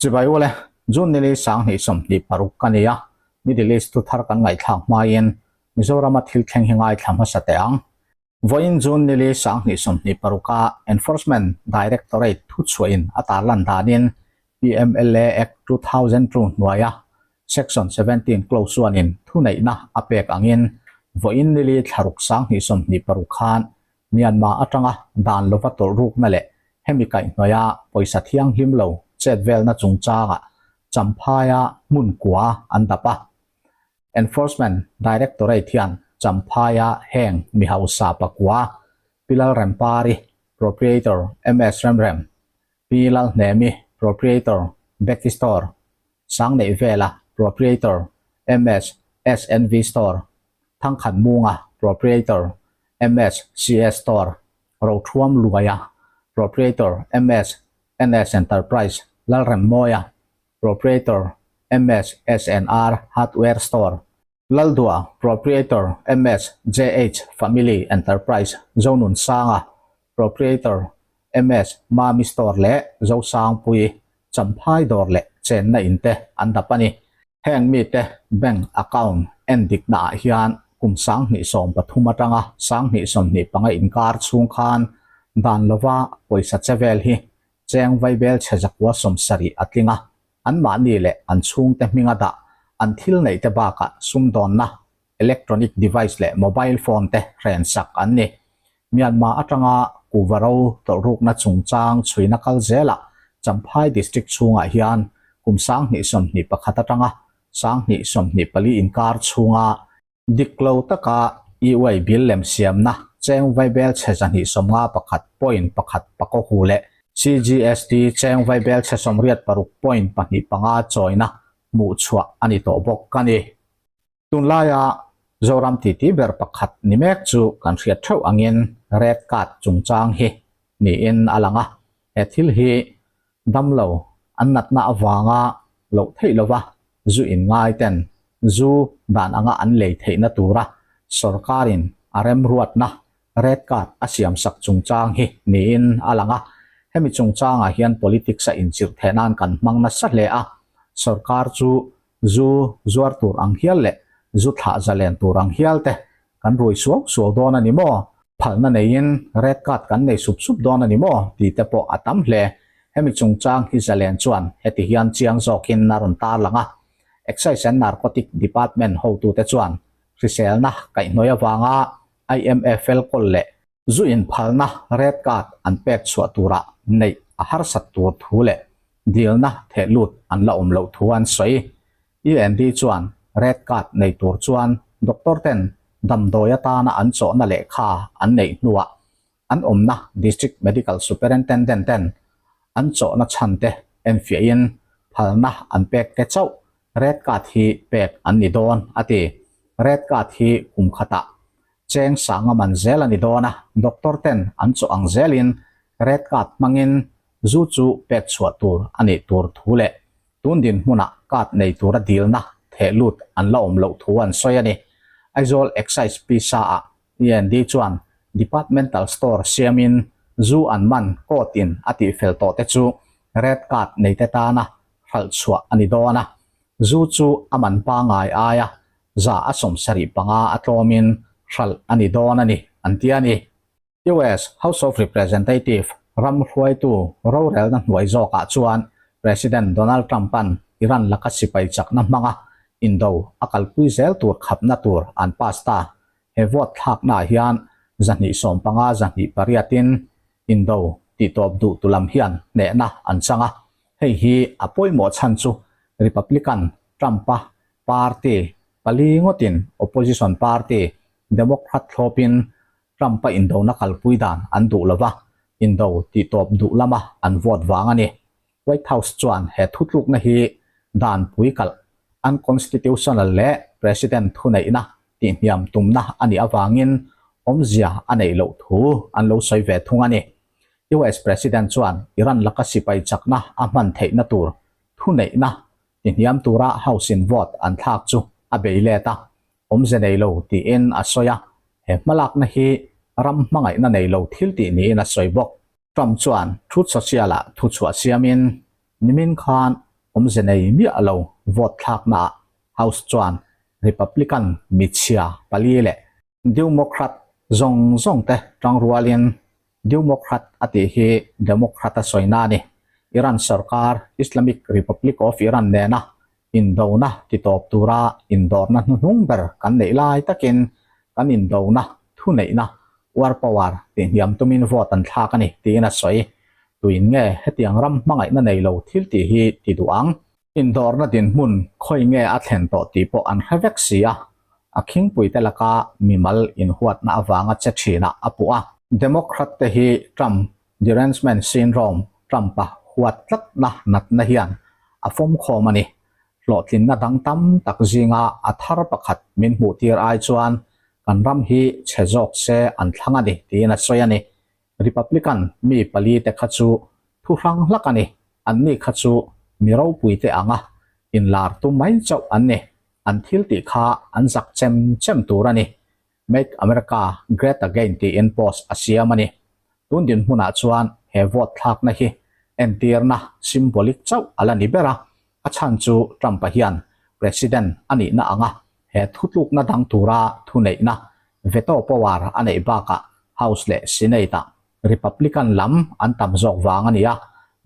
Chibai ule, June nili 2026 ka ni a, Middle East thuthar kan ngaihthlak hmain Mizorama thil thleng hi ngaithla hmasa teh ang. Vawiin June nili 2026 a Enforcement Directorate thuchhuahin a tarlan danin PMLA Act 2002 hnuaia Section 17 clause chuanin thuneihna a pek angin vawiin nili thlaruk 2026 khan Myanmar atanga dan lova tawlh rukna leh hemi kaihhnawih a pawisa thianghlim lo chet velna chungchangah Champhaia hmun kua an dap a. Enforcement Directorate hian Champhaia heng mi hausa pakua Pi Lalrempari, Proprietor, MS Remrem, Pi Lalhnemi, Proprietor, Becky Store, Sangneihvela, Proprietor, MS SNV Store, Thangkhat Munga, Proprietor, MS CS Store, Rothuam Luaia, Proprietor, MS NS Enterprise, Lalremmawia, Proprietor, MS SNR Hardware Store, Laldua, Proprietor, MS JH Family Enterprise, Zonunsanga, Proprietor, MS Mami Store leh Zosangpui, Champhai dawr leh chenna in te an dap a ni. Heng mite bank account en dikna ah hian kum 2013 atanga 2025 inkar chhung khan dan lova pawisa che vel hi cheng vaibel chhe 170 a tling a, anmahni leh an chhungte hminga dah an thil neih te bakah sumdawnna electronic device leh mobile phone te hrensak an ni. Myanmar atanga kuhva ro tawlhrukna chungchang chhuina kal zelah Champhai District chhungah hian kum 2021 atanga 2024 inkar chhunga dik lo taka EY bill lem siamna cheng vaibel chhe 251 point pakhat pakaw hu leh CGST cheng vaibel chhe 86.25 chawina hmuhchhuah a ni tawh bawk a ni. Tunlaia Zoram titi ber pakhat ni mek chu kan hriat theuh angin red card chungchang hi niin a lang a, he thil hi damlo an natna avanga loh theih lova zu in ngai ten zu dan anga an lei theihna tura sorkarin a remruatna red card a siamsak chungchang hi niin a lang a, hemi chungchangah hian politics a inchirh theih nan kan hmang nasa hle a, sorkar chu Zu zuar tur ang hial leh zu thlah zalen tur ang hial te kan rui suau suau dawn a ni maw? Phalna neiin red card kan nei sup sup dawn a ni maw? tih te pawh a tam hle. Hemi chungchang hi zalen chuan heti hian chiang zawkin a rawn tarlang a. Excise and Narcotic Department hotute chuan hriselna kaihhnawih avanga IMFL kawl leh Zu inphalna red card an pek chhuah turah neih a harsat tur thu leh dilna theh lut an la awm loh thu an sawi. UND chuan red card nei tur chuan doctor ten damdawi atana an chawhna lehkha an neih hnuah an awmna District Medical Superintendent ten an chawhna chhan te enfiahin phalna an pek te chauh red card hi pek an ni dawn a ti. Red card hi kum khatah Cheng sanga man zel a ni dawn a, doctor ten an chawh ang zelin red card hmangin zu chu pek chhuah tur a nih tur thu leh tun dinhmunah card nei tura dilna theh lut an la awm loh thu an sawi a ni. Aizawl Excise Pisa ah END chuan Departmental Store siamin zu an man court in a tihfel tawh te chu red card neite tana hralh chhuah a ni dawn a, zu chu a man pangai aia 175 a tlawmin hralh a ni dawn a ni, an ti a ni. US House of Representative ram hruaitu rorelna hnuai zawkah chuan President Donald Trump-a'n Iran laka sipai chakna hmanga indo a kalpui zel tur khapna tur an pass ta. He vote thlaknaah hian 215 208-in indo tihtawp duh tu lam hian hnehna an chang a. Hei hi a pawimawh chhan chu Republican Trump-a party pali ngawtin opposition party Democrat thlawpin Trump-a indona kalpui dan an duh lova, indo tihtawp duh lama an vote vang a ni. White House chuan he thutlukna hi dan pui kalh, unconstitutional leh President thuneihna tihhniam tumna a nih avangin awmzia a neih loh thu an lo sawi ve thung a ni. US President chuan Iran laka sipai chakna a hman theihna tur thuneihna Tihniam tura House in vote an thlak chu a bei let a, awmze nei lo tiin a sawi a, he hmalakna hi ram hmangaihna nei lo thil tih niin a sawi bawk. Trump chuan Truth Social-ah thuchhuah siamin, Nimin khan Awmze nei miah lo vote thlaknaah House chuan Republican michhia pali leh Dewmocrat zawng zawngte tangrualin Dewmocrat a tih hi Democrat a sawina a ni. Iran sorkar Islamic Republic of Iran nena indona titawp tura indawrna hnuhnung ber kan neih lai takin kan indona thuneihna war power tihhniam tumin vote an thlak a ni tiin a sawi. Tuin nge hetiang ram hmangaihna nei lo thil tih hi ti duh ang? Indawrna dinhmun khawi nge a thlen tawh tih pawh an hre vek si a, a khingpuite laka mimal inhuatna avanga che thinah a puh a. Democrat te hi Trump derangement syndrome, Trump-a huat tlatna natna hian a fawmkhawm a ni. Hlawhtlinna dang tam tak zinga a thar pakhat min hmuhtir ai chuan kan ram hi chhe zawk se an thlang a ni tiin a sawi a ni. Republican mi pali te kha chu thu hrang hlak a ni, anni kha chu mi ropui te anga inlar tum mai chauh an ni, an thil tih kha an zak chem chem tur a ni. Make America Great Again tiin post a siam a ni. Tun dinhmunah chuan he vote thlakna hi entirna symbolic chauh a la ni ber a, a chhan chu Trump-a hian President a nihna anga he thutlukna dang tura thuneihna veto power a neih bakah House leh Senate-ah Republican lam an tam zawk vang a ni a,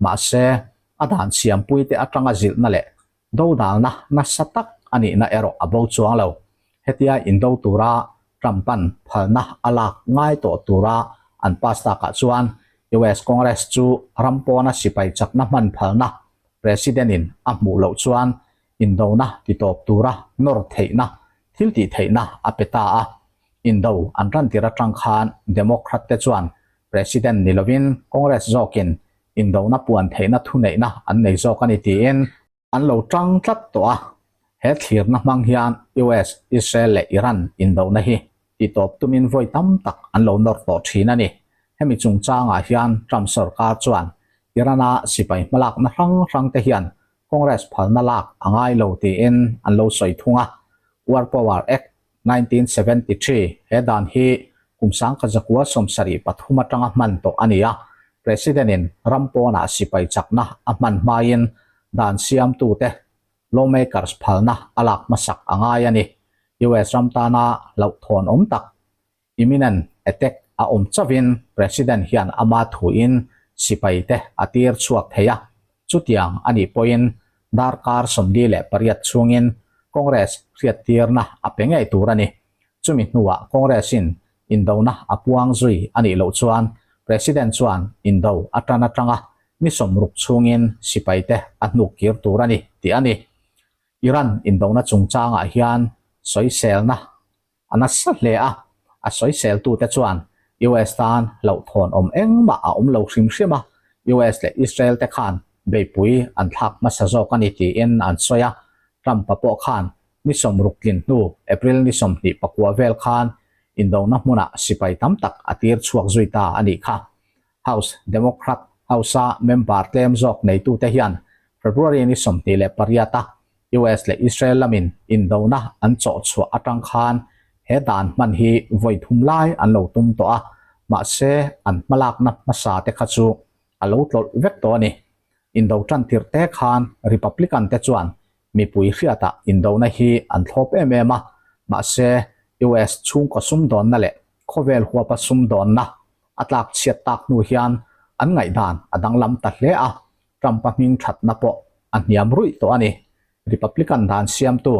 mahse a dan siampuite atanga zilhna leh dodalna nasa tak a nihna erawh a bo chuang lo. Hetia indo tura Trump-a'n phalna a lak ngai tawh tura an pass takah chuan US Congress chu ram pawna sipai chakna hman phalna President-in a hmuh loh chuan indona titawp tura nawr theihna, thil tih theihna a pe ta a. Indo an rantir atang khan Democrat te chuan President ni lovin Congress zawkin indona puan theihna thuneihna an nei zawk a ni tiin an lo tang tlat tawh a. He thlirna hmang hian US, Israel leh Iran indona hi titawp tumin vawi tam tak an lo nawr tawh thin a ni. Hemi chungchangah hian Trump sorkar chuan Iran-a sipai hmalakna hrang hrangte hian Congress phalna lak a ngai lo tiin an lo sawi thung a. War Power Act, 1973, he dan hi kum sangkha zakua 73 atanga hman tawh a ni a. President-in ram pawnah sipai chakna a hman hmain dan siamtute, lawmakers, phalna a lak hmasak a ngai a ni. US ram tana hlauhthawn awm tak Imminent attack a awm chauhin President hian ama thuin sipaite a tir chhuak thei a, chutiang a nih pawhin darkar 48 chhungin Congress hriattirna a pe ngei tur a ni. Chumi hnuah Congress-in indona a puang zui a nih loh chuan President chuan indo a tan atanga ni 60 chhungin sipaite a hnuk kir tur a ni tih a ni. Iran indona chungchangah hian sawiselna A nasa hle a, a sawiseltute chuan US tan hlauhthawn awm engmah a awm lo hrim hrim a, US leh Israel te khan beipui an thlak hmasa zawk a ni tiin an sawi a. Trump-a pawh khan ni 60 tlin hnu April ni 29 vel khan indona hmunah sipai tam tak a tir chhuak zui ta a nih kha. House Democrat House-a member tlem zawk neitute hian February ni 28 a US leh Israel lamin indona an chawh chhuah atang khan he dan hman hi vawi thum lai an lo tum tawh a, mahse an hmalakna hmasa te kha chu a lo tlawlh vek tawh a ni. Indo tan tirh te khan Republican te chuan mipui hriatah indona hi an thlawp em em a, mahse US chhungkaw sumdawnna leh khawvel huapa sumdawnna a tlak chhiat tak hnu hian an ngaihdan a danglam ta hle a, Trump-a hming thatna pawh a hniam ruih tawh a ni. Republican dan siamtu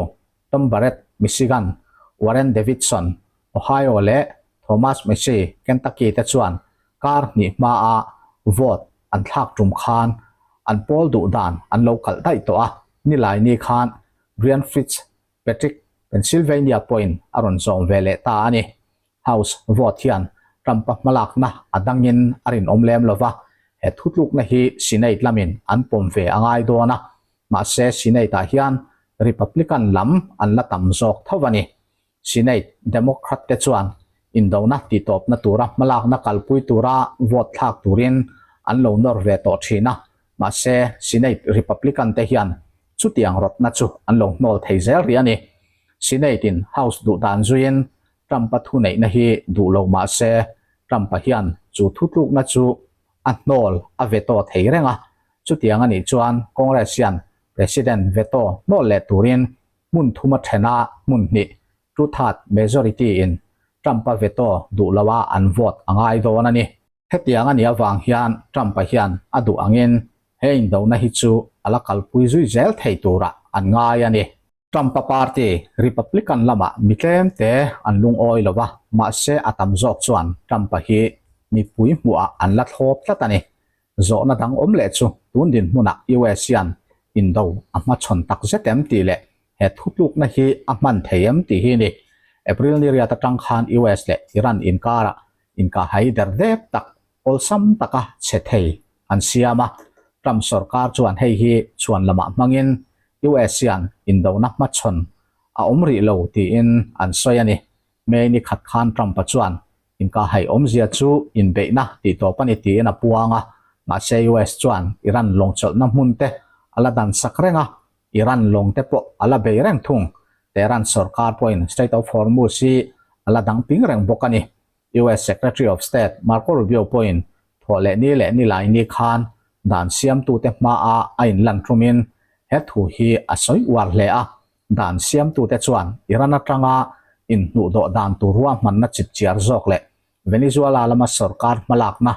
Tom Barrett, Michigan, Warren Davidson, Ohio leh Thomas Massie, Kentucky te chuan kar hnih hmaa vote an thlak tum khan an pawl duh dan an lo kalh daih tawh a. Nilaini khan Brian Fitzpatrick, Pennsylvania pawhin a rawn zawm ve leh ta a ni. House vote hian Trump-a hmalakna a dangin a rinawm lem lo va, he thutlukna hi Senate lamin an pawm ve a ngai dawn a, mahse Senate-ah hian Republican lam an la tam zawk tho a ni. Senate Democrat te chuan indona tihtawpna tura hmalakna kalpui tura vote thlak turin an lo nawr ve tawh thin a, mahse Senate Republican te hian chutiang rawtna chu an lo hnawl thei zel rih a ni. Senate-in House duhdan zuiin Trump-a thuneihna hi duh lo mah se, Trump-a hian chu thutlukna chu a hnawl a veto thei reng a. Chutiang a nih chuan Congress hian President veto hnawl leh turin hmun thuma thena hmun hnih, two-third majority, in Trump-a veto duh loa an vote a ngai dawn a ni. Hetiang a nih avang hian Trump-a hian a duh angin he indona hi chu a la kalpui zui zel thei turah an ngai a ni. Trump-a party Republican lamah mi tlemte an lungawi lo va, mahse a tam zawk chuan Trump-a hi mipui hmuhah an la thlawp tlat a ni. Zawhna dang awm leh chu tun dinhmunah US hian indo a hmachhawn tak zet em tih leh he thutlukna hi a hman thei em tih hi a ni. April ni riat atang khan US leh Iran inkarah inkahhai der dep tak awlsam taka chhe thei an siam a, Trump sorkar chuan hei hi chhuan lamah hmangin US hian indona hmachhawn a awm rih lo tiin an sawi a ni. May ni khat khan Trump-a chuan inkahhai awmzia chu inbeihna tih tawp a ni tiin a puang a, mahse US chuan Iran lawngchawlhna hmun te a la dan sak reng a, Iran lawng te pawh a la bei reng thung. Tehran sorkar pawhin Strait of Hormuz hi a la dang ping reng bawk a ni. US Secretary of State Marco Rubio pawhin thawh leh ni leh nilai ni khan dan siamtute hmaah a inlan thumin he thu hi a sawi uar hle a. Dan siamtute chuan Iran atanga inhnuhdawh dan tur ruahmanna chipchiar zawk leh Venezuela lama sorkar hmalakna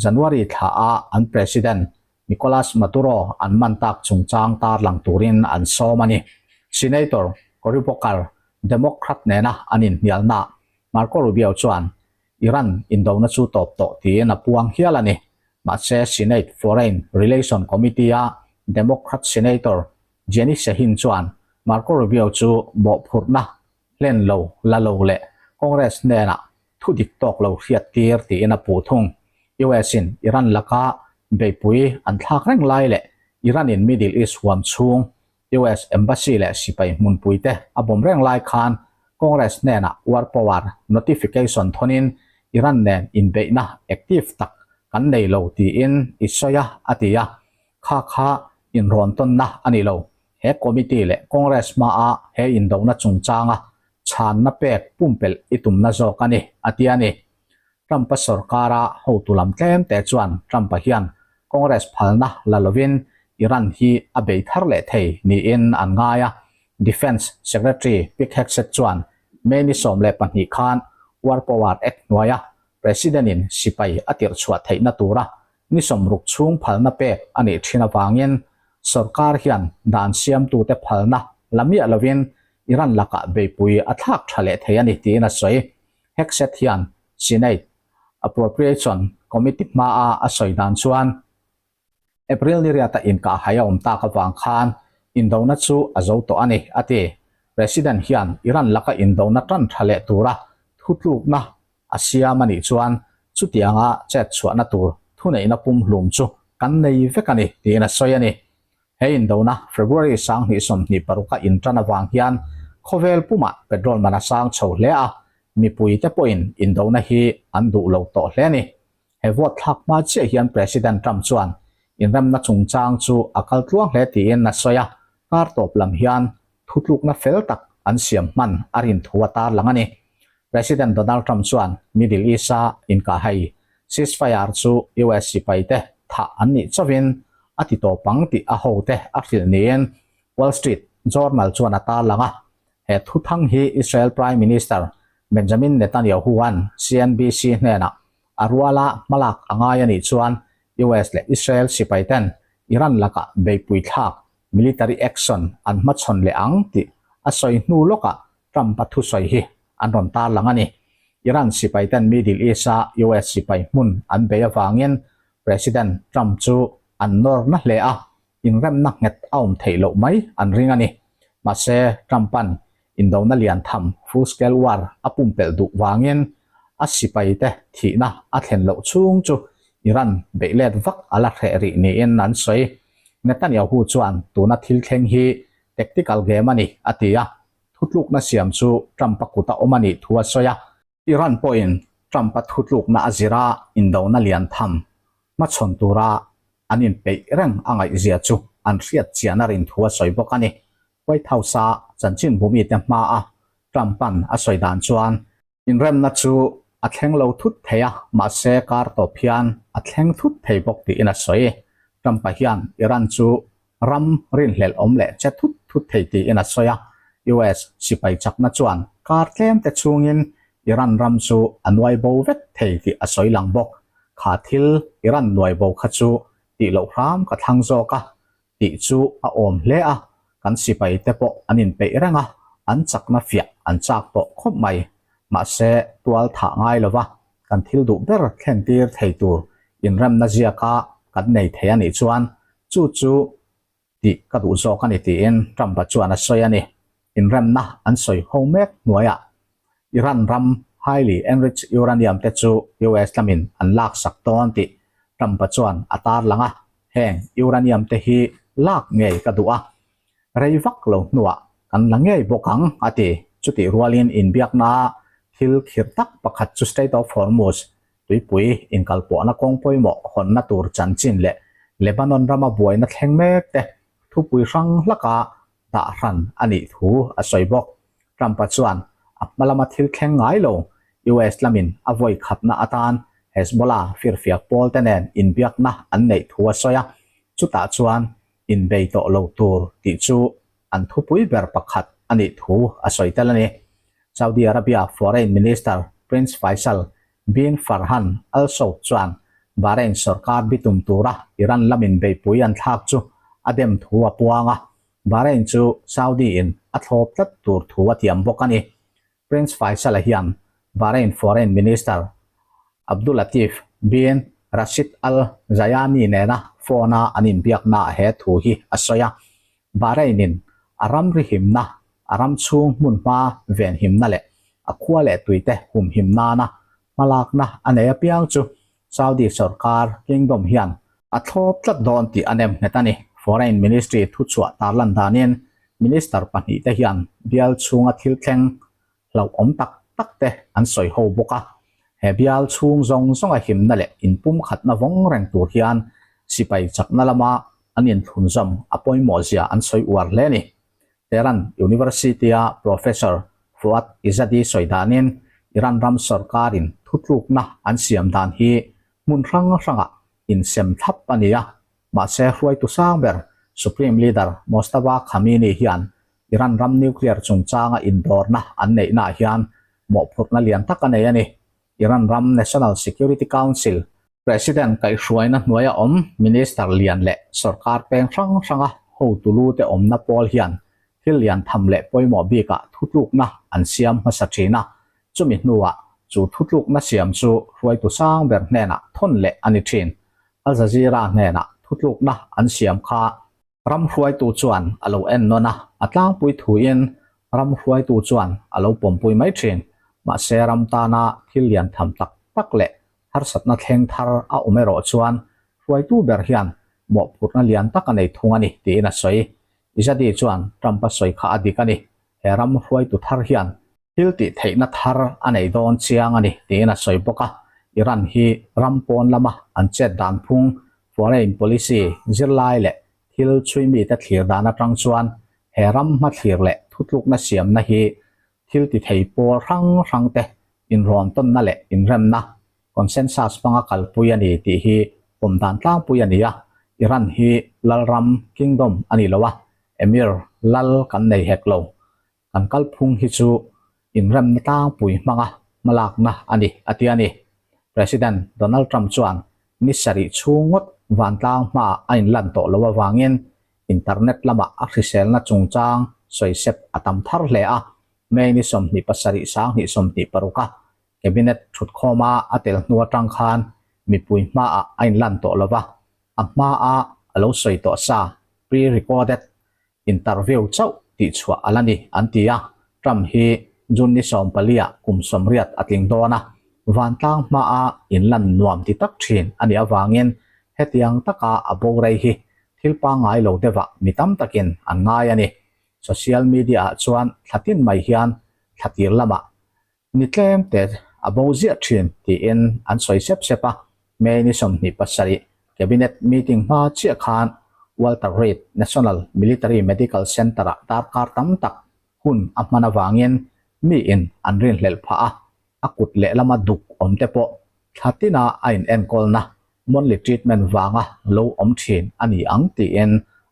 January thlaah an President Nicolas Maduro an man tak chungchang tarlang turin an sawm a ni. Senator Cory Booker, Democrat nena an inhnialnaah Marco Rubio chuan Iran indona chu tawp tawh tiin a puang hial a ni. Mahse, Senate Foreign Relation Committee-a Democrat Senator Jenny Shaheen chuan Marco Rubio chu mawhphurhna hlen lo, la lo leh Congress hnenah thu dik tawk lo hriat tir tiin a puh thung. US-in Iran laka beihpui an thlak reng lai leh Iran-in Middle East huam chhung US Embassy leh sipai hmunpui te a bawm reng lai khan Congress hnenah War Power Notification thawnin Iran nen inbeihna active tak kan nei lo tiin i sawi a, a ti a. Kha kha inrawn tawnna a ni lo. He committee leh Congress hmaa he indona chungchanga chhanna pek pumpelh i tumna zawk a ni, a ti a ni. Trump-a sorkara hotu lam tlem te chuan Trump-a hian Congress phalna la lovin Iran hi a bei thar leh thei niin an ngai a. Defence Secretary Pete Hegseth chuan May ni 12 khan War Power Act hnuaia President-in sipai a tirhchhuah theihna tura ni 60 chhung phalna pek a nih thin avangin sorkar hian dan siamtute phalna la miah lovin Iran lakah beipui a thlak tha leh thei a ni tiin a sawi. Hegseth hian Senate Appropriation Committee hmaa a sawi dan chuan April ni riata inkahhai a awm tak avang khan indona chu a zo tawh a ni, a ti. President hian Iran laka indona tan tha leh tura thutlukna a siam a nih chuan chutianga chet chhuahna tur thuneihna pumhlum chu kan nei vek a ni, tiin a sawi a ni. He indona February 2026 a intan avang hian khawvel pumah petrol man a sang chho hle a, mipuite pawhin indona hi an duh lo tawh hle a ni. He vote thlak hma chiah hian President Trump chuan inremna chungchang chu a kal tluang hle tiin a sawi a, kar tawp lam hian thutlukna fel tak an siam hman a rin thu a tarlang a ni. President Donald Trump chuan Middle East-a inkahhai ceasefire chu US sipaite thah an nih chauhin a ti tawp ang tih a hote a hrilh niin Wall Street Journal chuan a tarlang a. He thuthang hi Israel Prime Minister Benjamin Netanyahu-a'n CNBC hnenah a ruala hmalak a ngai a nih chuan US leh Israel sipaiten Iran lakah beihpui thlak military action an hmachhawn leh ang tih a sawi hnu lawkah Trump-a thusawi hi an rawn tarlang a ni. Iran sipaiten Middle East-a US sipai hmun an bei avangin President Trump chu an nawr na hle a, inremna nghet a awm theih loh mai an ring a ni. Mahse, Trump-a'n indona lian tham full-scale war a pumpelh duh vangin a sipaite thihna a thlen loh chhung chu Iran beih let vak a la hreh rih niin an sawi. Netanyahu chuan tuna thil thleng hi tactical game a ni, a ti a. Thutlukna siam chu Trump-a kuta awm a nih thu a sawi a. Iran pawhin Trump-a thutlukna a zira indona lian tham hmachhawn tura an inpeih reng a ngaihzia chu an hriat chian a rin thu a sawi bawk a ni. White House-a chanchinbu mite hmaa Trump-a'n a sawi dan chuan, Inremna chu a thleng lo thut thei a, mahse kar tawp hian a thleng thut thei bawk tiin a sawi. Trump-a hian Iran chu ram rinhlelh awm leh che thut thut thei tiin a sawi a. US sipai chakna chuan kar tlem te chhungin Iran ram chu a nuai bo vek thei tih a sawi lang bawk. Kha thil Iran nuai bo kha chu tih loh hram ka thlang zawk a tih chu a awm hle a, kan sipai te pawh an inpeih reng a, an chakna fiah an chak tawh khawp mai. Mahse, tual thah ngai lova kan thil duh ber thlen tir thei tur inremna ziaka kan nei thei a nih chuan chu chu tih ka duh zawk a ni tiin Trump-a chuan a sawi a ni. Inremna an sawi ho mek hnuaiah Iran ram highly enriched uranium te chu US lamin an laksak dawn tih Trump-a chuan a tarlang a, heng uranium te hi lak ngei ka duh a, rei vak lo hnuah kan la ngei bawk ang a ti. Chutih rualin inbiakna thil khirh tak pakhat chu Strait of Hormuz tuipui inkalpawhna kawng pawimawh hawnna tur chanchin leh Lebanon rama buaina thleng mek te thupui hrang hlaka dah hran a nih thu a sawi bawk. Trump-a chuan a hma lama thil thleng ngai lo US lamin a vawi khatna atan Hezbollah firfiak pawl te nen inbiakna an neih thu a sawi a, chutah chuan inbei tawh lo tur tih chu an thupui ber pakhat a nih thu a sawi tel a ni. Saudi Arabia Foreign Minister Prince Faisal bin Farhan Al Saud chuan Bahrain sorkar bitum tura Iran lamin beihpui an thlak chu a dem thu a puang a, Bahrain chu Saudi-in a thlawp tlat tur thu a tiam bawk a ni. Prince Faisal-a hian Bahrain Foreign Minister Abdullatif bin Rashid Al Zayani nena phone-a an inbiaknaah he thu hi a sawi a. Bahrain-in a ramri himna, a ram chhung hmunhma venhimna leh a khua leh tuite humhim nana hmalakna a nei apiang chu Saudi sorkar Kingdom hian a thlawp tlat dawn tih a nem nghet a ni. Foreign Ministry thuchhuah tarlan danin Minister pahnihte hian bial chhunga thil thleng hlauhawm tak tak te an sawi ho bawk a. He bial chhung zawng zawnga himna leh inpumkhatna vawng reng tur hian sipai chakna lama an inthlunzawm a pawimawhzia an sawi uar hle a ni. Tehran University-a Professor Fuad Izadi sawi danin Iran ram sorkarin thutlukna an siam dan hi hmun hrang hrangah insem thlap a ni a, mahse hruaitu sang ber Supreme Leader Mojtaba Khamenei hian Iran ram nuclear chungchanga indawrna an neihnaah hian mawhphurhna lian tak a nei a ni. Iran ram National Security Council, President kaihhruaina hnuaia awm Minister lian leh sorkar peng hrang hranga hotu lu te awmna pawl hian thil lian tham leh pawimawh bikah thutlukna an siam hmasa thin a, chumi hnuah chu thutlukna siam chu hruaitu sang ber hnenah thawn leh a ni thin. Al Jazeera hnenah thutlukna an siam kha Ram hruaitu chuan a lo en nawn a, a tlangpui thuin ram hruaitu chuan a lo pawmpui mai thin. Mahse ram tana thil lian tham tak tak leh harsatna thleng thar a awm erawh chuan hruaitu ber hian mawhphurhna lian tak a nei thung a ni tiin a sawi. Izadi chuan Trump-a sawi kha a dik a ni, he ram hruaitu thar hian Thil tih theihna thar a nei dawn chiang a ni tiin a sawi bawk a. Iran hi ram pawn lama an chet dan phung, foreign policy, zirlai leh thil chhui mite thlir dan atang chuan he ram hmathlir leh thutlukna siamna hi thil ti thei pawl hrang hrang te inrawn tawnna leh inremna, consensus, hmanga kalpui a ni tih hi pawm dan tlangpui a ni a. Iran hi lalram, kingdom, a ni lo a, emir, lal, kan nei hek lo. Kan kalphung hi chu inremna tlangpui hmanga hmalakna a ni, a ti a ni. President Donald Trump chuan ni sarih chhung ngawt vantlang hmaah a inlan tawh loh avangin internet lamah a hriselna chungchang sawisep a tam thar hle a, May ni 27 2026 a Cabinet thutkhawma a tel hnu atang khan mipui hmaah a inlan tawh lo va, a hmaa a lo sawi tawh sa pre-recorded Interview chauh tihchhuah a la ni an ti a, Trump hi June ni 14 ah kum 80 a tling dawn a, vantlang hmaa inlan nuam ti tak thin a nih avangin hetiang taka a bo rei hi thil pangngai lo deuhah mi tam takin an ngai a ni. Social media ah chuan thla tin mai hian thla tir lamah Ni tlem te a bo ziah thin tiin an sawi sep sep a, May ni 27 Cabinet meeting hma chiah khan Walter Reed National Military Medical Center-ah darkar tam tak hun a hman avangin miin an rinhlelh phah a, a kut lehlama duk awm te pawh thla tina a inenkawlna monthly treatment vanga lo awm thin a ni ang tiin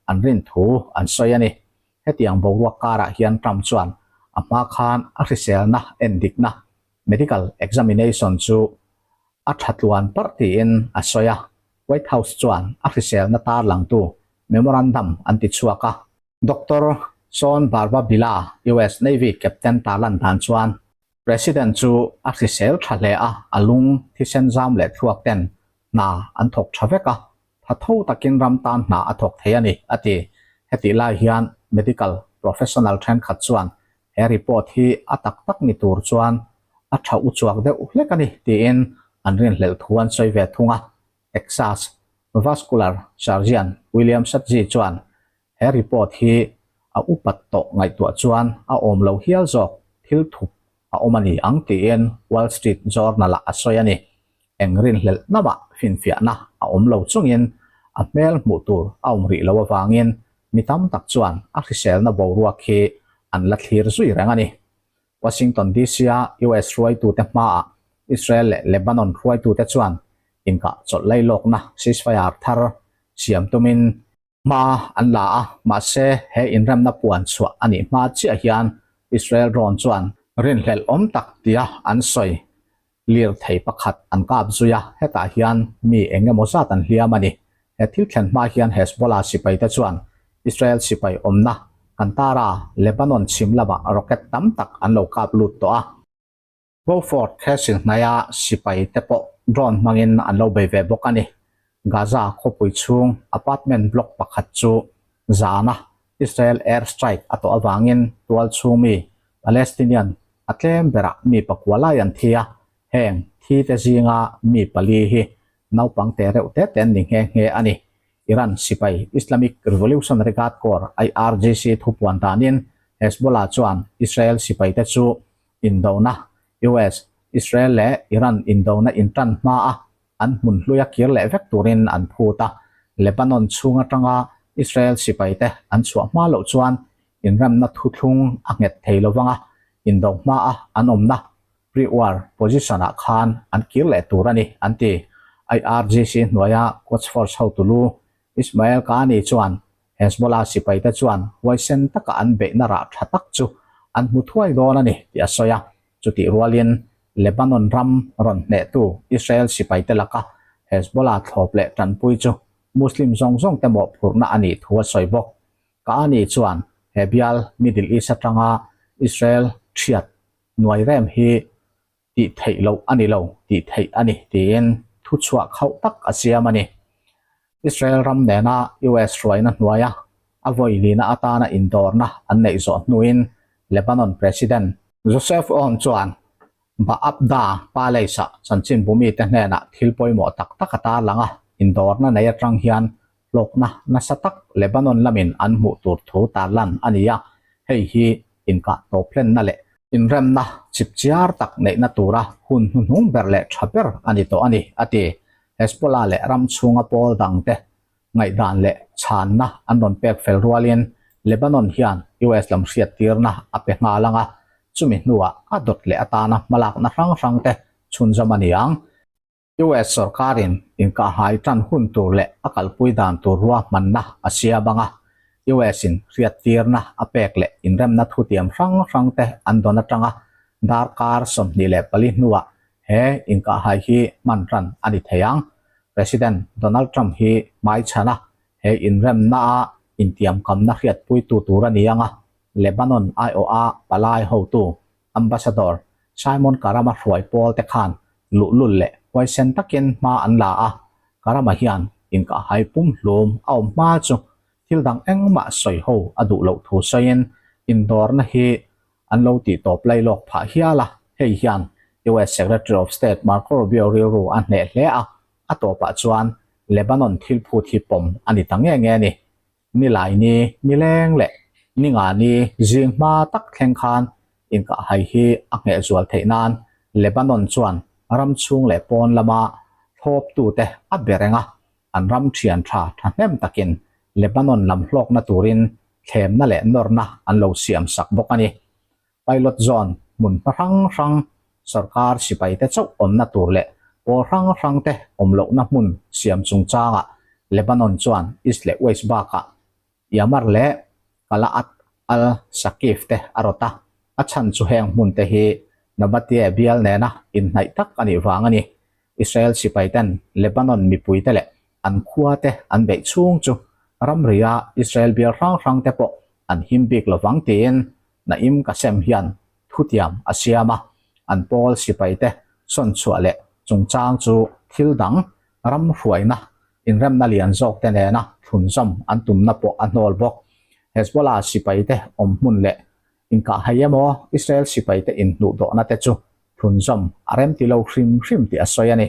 an rin thu an sawi a ni. Hetiang boruak karah hian Trump chuan a hma khan a hriselna endikna, medical examination, chu a tha tluan parh tiin a sawi a. White House chuan a hriselna tarlangtu memorandum an ti chhuak a. Doctor Sean Barbabila, US Navy Captain tarlan dan chuan President chu a hrisel tha hle a, a lung, thisen zam leh thluak ten hna an thawk tha vek a, tha tho takin ram tan hna a thawk thei a ni, a ti. Hetih lai hian medical professional thenkhat chuan he report hi a tak tak ni tur chuan a tha uchuak deuh hlek a ni tiin an rinhlelh thu an sawi ve thung a. Texas vascular surgeon William Satzi chuan he report hi a upat tawh ngaihtuah chuan a awm lo hial zawk thil thup a awm a ni ang tiin Wall Street Journal-ah a sawi a ni. Eng rinhlelh namah finfiahna a awm lo chungin a hmel hmuh tur a awm rih lo avangin mi tam tak chuan a hriselna boruak hi an la thlir zui reng a ni. Washington DC-a US hruaitute hmaah Israel leh Lebanon hruaitute chuan inkah chawlh lailawkna ceasefire thar siam tumin Hma an la a, mahse he inremna puan chhuah a nih hma chiah hian Israel drone chuan rinhlelh awm tak tia an sawi lirthei pakhat an kap zui a, hetah hian mi eng emaw zat an hliam a ni. He thil thlen hma hian Hezbollah sipaite chuan Israel sipai awmna Qantara, Lebanon chhim lamah rocket tam tak an lo kap lut tawh a. Beaufort Castle hnaia sipai te pawh drone hmangin an lo bei ve bawk a ni. Gaza khawpui chhung apartment block pakhat chu zana Israel air strike a tawh avangin tual chhung mi Palestinian a tlem berah mi pakua lai an thi a, heng thi te zinga mi pali hi naupang te reuh te te an ni nghe nghe a ni. Iran sipai Islamic Revolutionary Guard Corps, IRGC, thupuan danin Hezbollah chuan Israel sipai te chu Indona, US, Israel leh Iran indona intan hmaa an hmun hluia kir leh vek turin an phut a, Lebanon chhung atanga Israel sipaite an chhuah hma loh chuan inremna thuthlung a nghet thei lo vang a, indo hmaa an awmna pre-war position-ah khan an kir leh tur a ni, an ti. IRGC hnuaia Quds Force hotu lu Ismail Qaani chuan Hezbollah sipaite chuan huaisen taka an beihna rah tha tak chu an hmu thuai dawn a ni tih a sawi a. Chutih rualin Lebanon ram rawn hnehtu Israel sipaite laka Hezbollah thlawp leh tanpui chu Muslim zawng zawngte mawhphurhna a nih thu a sawi bawk. Qaani chuan he bial Middle East atanga Israel thiat nuai rem hi tih theih loh a ni lo tih theih a ni tiin thuchhuah khauh tak a siam a ni. Israel ram nena US hruaina hnuaia a vawi lina atana indawrna an neih zawh hnuin Lebanon President Joseph Aoun chuan Ba'abda Palace-ah chanchinbu mite hnenah thil pawimawh tak tak a tarlang a, indawrna nei atang hian hlawkna nasa tak Lebanon lamin an hmuh tur thu tarlan a ni a, hei hi inkah tawp hlenna leh inremna chipchiar tak neihna tura hun hnuhnung ber leh tha ber a ni tawh a ni, a ti. Hezbollah leh ram chhunga pawl dangte ngaihdan leh chhanna an rawn pek fel rualin Lebanon hian US lam hriattirna a pe nghal ang a, chumi hnuah a dawt leh atana hmalakna hrang hrangte chhunzawm a ni ang. US sorkarin inkahhai tan hun tur leh a kalpui dan tur ruahmanna a siam ang a, US-in hriattirna a pek leh inremna thutiam hrang hrangte an dawn atanga darkar 24 hnuah he inkahhai hi hman ran a ni thei ang. President Donald Trump hi hmaichhana he inremnaa intiamkamna hriatpuitu tur a ni ang a, Lebanon aiawha palai hotu Ambassador Simon Karama hruai pawl te khan luhlul leh huaisen takin hma an la a, Karama hian inkahhai pumhlum a awm hma chu thil dang engmah sawi ho a duh loh thu sawiin indawrna hi an lo tih tawp lai lawk phah hial a, hei hian US Secretary of State Marco Rubio rilru a hneh hle a, a tawpah chuan Lebanon thil phut hi pawm a ni ta nge nge a ni. Nilaini, nileng leh ningani zing hma tak thleng khan inkahhai hi a ngheh zual theih nan Lebanon chuan ram chhung leh pawn lama thlawptute a be reng a, an ram thian tha thahnem takin Lebanon lam hlawkna turin thlemna leh nawrna an lo siam sak bawk a ni. Pilot zone hmun hma hrang hrang, sorkar sipaite chauh awmna tur leh pawl hrang hrangte awm lohna hmun siam chungchangah Lebanon chuan East leh West bakah. Yamar leh Qala'at al-Saqif te a rawt a, a chhan chu heng hmun te hi Nabatieh bial nena inhnaih tak a nih vang a ni. Israel sipai ten Lebanon mipui te leh an khua te an beih chhung chu ramria Israel bial hrang hrang te pawh an him bik lovang tiin Naim Qassem hian thutiam a siam a, an pawl sipai te sawn chhuah leh chungchang chu thil dang ram hruaina inremna lian zawk te nena thlunzawm an tumna pawh a hnawl bawk. Hezbollah sipai te awm hmun leh inkahhai emaw Israel sipai te inhnuhdawhna te chu thlunzawm a remti lo hrim hrim tih a sawi a ni.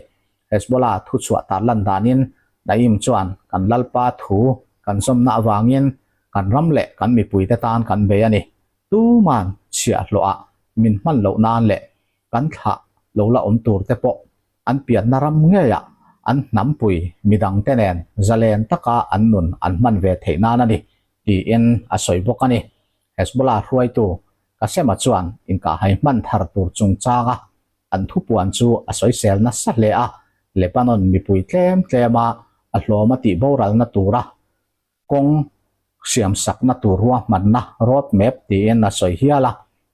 Hezbollah thuchhuah tarlan danin Naim chuan kan Lalpa thu kan zawmna avangin kan ram leh kan mipuite tan kan bei a ni. Tuman chhiahhlawhah min hman loh nan leh kan thlah lo la awm tur te pawh an pianna ram ngeiah an hnampui midangte nen zalen taka an nun an hman ve theih nan a ni, tiin a sawi bawk a ni. Hezbollah hruaitu Qasem-a chuan inkahhai hman thar tur chungchanga an thupuan chu a sawisel nasa hle a, Lebanon mipui tlem tlema a hlawm a tih boralna tura kawng siamsakna tur ruahmanna road map tiin a sawi hial a,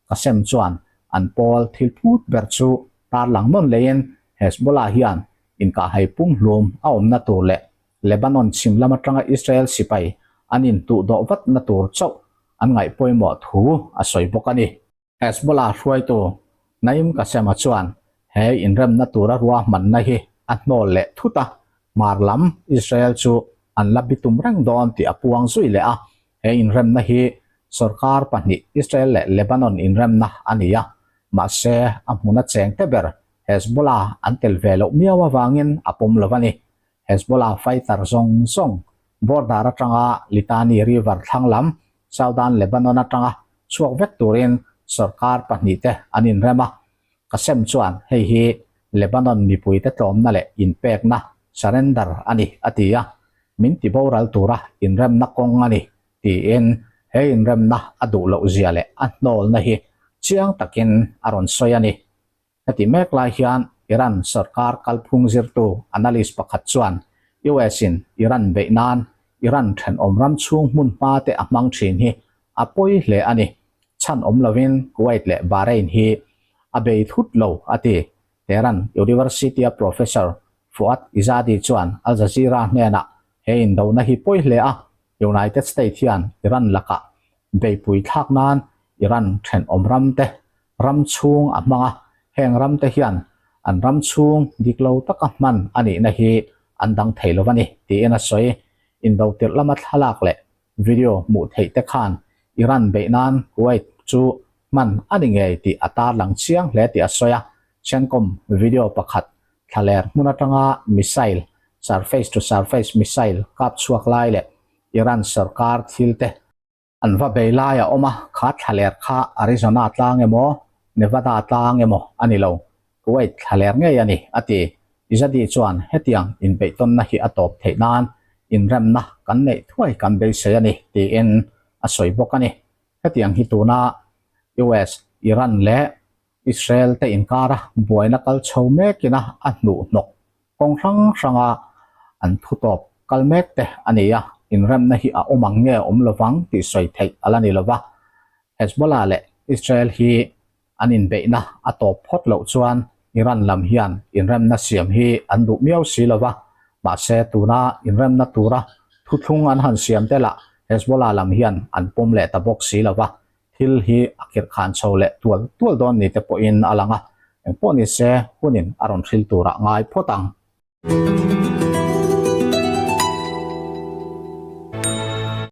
Qasem chuan an pawl thil phut ber chu tarlang nawn leiin Hezbollah hian inkahhai pumhlum a awmna tur leh Lebanon chhim lam atanga Israel sipai an intuhdawh vatna tur chauh an ngaih pawimawh thu a sawi bawk a ni. Hezbollah hruaitu Naim Qassem-a chuan he inremna tura ruahmanna hi a hnawl leh thut a, hmar lam Israel chu an la bitum reng dawn tih a puang zui leh a. He inremna hi sorkar pahnih Israel leh Lebanon inremna a ni a, mahse a hmuna chengte ber Hezbollah an tel ve loh miau avangin a pawm lo a ni. Hezbollah fighter zawng zawng border atanga Litani River thlang lam Southern Lebanon atanga chhuak vek turin sorkar pahnihte an inrem a. Qassem chuan hei hi Lebanon mipuite tlawmna leh inpekna, surrender, a ni a ti a, min tiboral tura inremna kawng a ni tiin he inremna a duh loh zia leh a hnawlna hi chiang takin a rawn sawi a ni. Heti mek lai hian Iran sorkar kalphung zirtu analyst pakhat chuan US-in Iran beih nan Iran thenawm ram chhung hmun hma te a hmang thin hi a pawi hle a ni. Chhan awm lovin Kuwait leh Bahrain hi a bei thut lo, a ti. Tehran University-a Professor Fuad Izadi chuan Al Jazeera hnenah he indona hi pawi hle a, United State hian Iran lakah beipui thlak nan Iran thenawm ram te ram chhung a hmang a, heng ram te hian an ram chhung dik lo taka hman a nihna hi an dang thei lo a ni, tiin a sawi. Indo tirh lama thlalak leh video hmuh theih te khan Iran beih nan Kuwait chu hman a ni ngei tih a tarlang chiang hle tih a sawi a. CENTCOM video pakhat thlaler hmun atanga missile, surface to surface missile, kap chhuak lai leh Iran sorkar thil te An va bei lai a awm a, kha thlaler kha Arizona tlang emaw, Nevada tlang emaw a ni lo, Kuwait thlaler ngei a ni, a ti. Izadi chuan hetiang inbeihtawnna hi a tawp theih nan inremna kan neih thuai kan beisei a ni, tiin a sawi bawk a ni. Hetiang hi tuna US, Iran leh Israel te inkara buaina kal chho mekin a a hnuh hnawk kawng hrang hranga an thu tawp kal mek te a ni a, inremna hi a awm ang nge awm lovang tih sawi theih a la ni lova. Hezbollah leh Israel hi an inbeihna a tawp phawt loh chuan Iran lam hian inremna siam hi an duh miau si lova, mahse tuna inremna tura thuthlung an han siam te lah Hezbollah lam hian an pawm leh ta bawk si lova, Thil hi a khirh khan chho leh tual tual dawn ni te pawhin a lang a, engpawh ni se hunin a rawn hril turah ngai phawt ang.